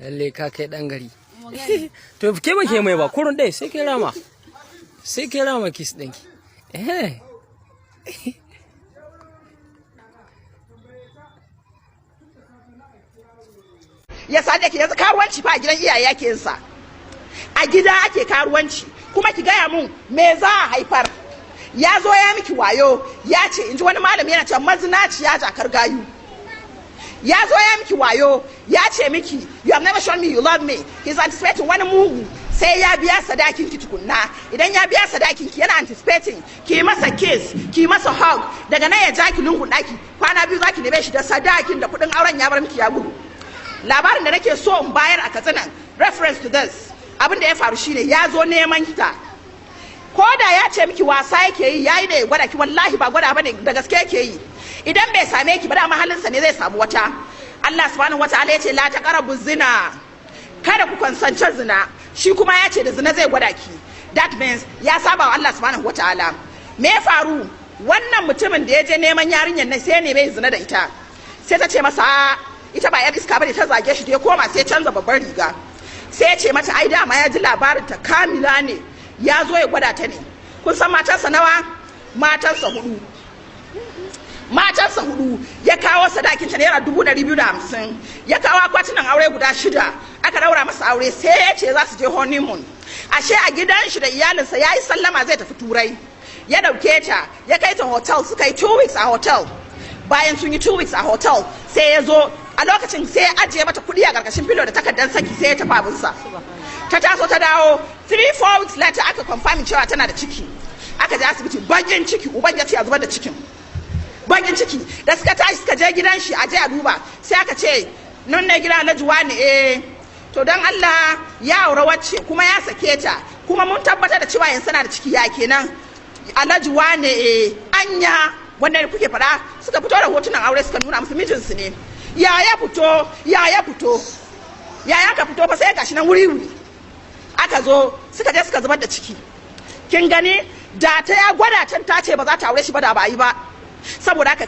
Lalle ka kai dan gari. To, ke ba ke mai ba kurun dai, sai ke rama, sai ke rama kiss ɗinki. Eh. Ya sade ki. Yanzu karuwanci fa a gidan iyaye yake yin sa, a gida ake karuwanci. Kuma ki gaya mun me za a haifar? Ya zo ya miki wayo, ya ce, in ji wani malami yana cewa mazinaciya jakar gayu. Ya zo ya miki wayo, ya ce miki, "You have never shown me you love me." He's anticipating wani mugu sai ya biya sadakin ki tukunna. Idan ya biya sadakin ki, yana anticipating ki masa kiss, ki masa hug, daga nan ya ja ki lungun daki. Kwana 2 zaki neme shi da sadakin da kudin auren, ya bar miki, ya gudu. Labarin da nake so in bayar a Katsina, reference to this, abin da ya faru shine ya zo neman ta. Ko da ya ce miki wasa yake yi, yayi ne ya gwada ki, wallahi ba gwada bane, da gaske yake yi. Idan bai same ki ba, dama halinsa ne, zai samu wata. Allah subhanahu wataala ya ce, "La taqrabu zina," kada ku kusance zina. Shi kuma ya ce da zina zai gwada ki. That means ya saba wa Allah subhanahu wataala. Me ya faru? Wannan mutumin da ya je neman yarinyar nan, sai ne mai zina da ita. Sai ta ce masa ita ba yar iska bane, ta zage shi. Da ya koma, sai canza babbar riga, sai ya ce mata ai dama ya ji labarin ta kamila ne, ya zo ya gwada ta ne. Kun san matansa nawa? Matansa hudu, matansa hudu. Ya kawo sadakin ta naira 250,000, ya kawo akwatunan aure guda shida, aka daura masa aure. Sai ya ce za su je honeymoon. Ashe a gidan shi da iyalinsa ya yi sallama zai tafi Turai. Ya dauke ta, ya kai ta hotel, suka yi 2 weeks a hotel. Bayan sun yi 2 weeks a hotel, sai ya zo a lokacin, sai ya ajiye mata kuɗi a ƙarƙashin filo da takardar saki, sai ya tafi abinsa. Ta taso ta dawo, 3-4 weeks later aka confirm cewa tana da ciki. Aka je asibiti, bakin ciki, uban ya ce a zubar da cikin. Bakin ciki, da suka tashi suka je gidan shi a je a duba, sai aka ce, "Nan ne gidan Alhaji wani?" "Eh." "To, don Allah, ya aure wacce kuma ya sake ta, kuma mun tabbatar da cewa yanzu tana da ciki, ya kenan?" "Alhaji wane? Eh, anya wannan kuke faɗa?" Suka fito da hotunan aure, suka nuna musu mijinsu ne. Ya ya fito, ya ya fito, ya ya ka fito fa, sai gashi nan wuri wuri. Aka zo suka je suka zubar da ciki. Kin gani, da ta ya gwada can ta ce ba za ta aure shi ba, da ba yi ba. Saboda haka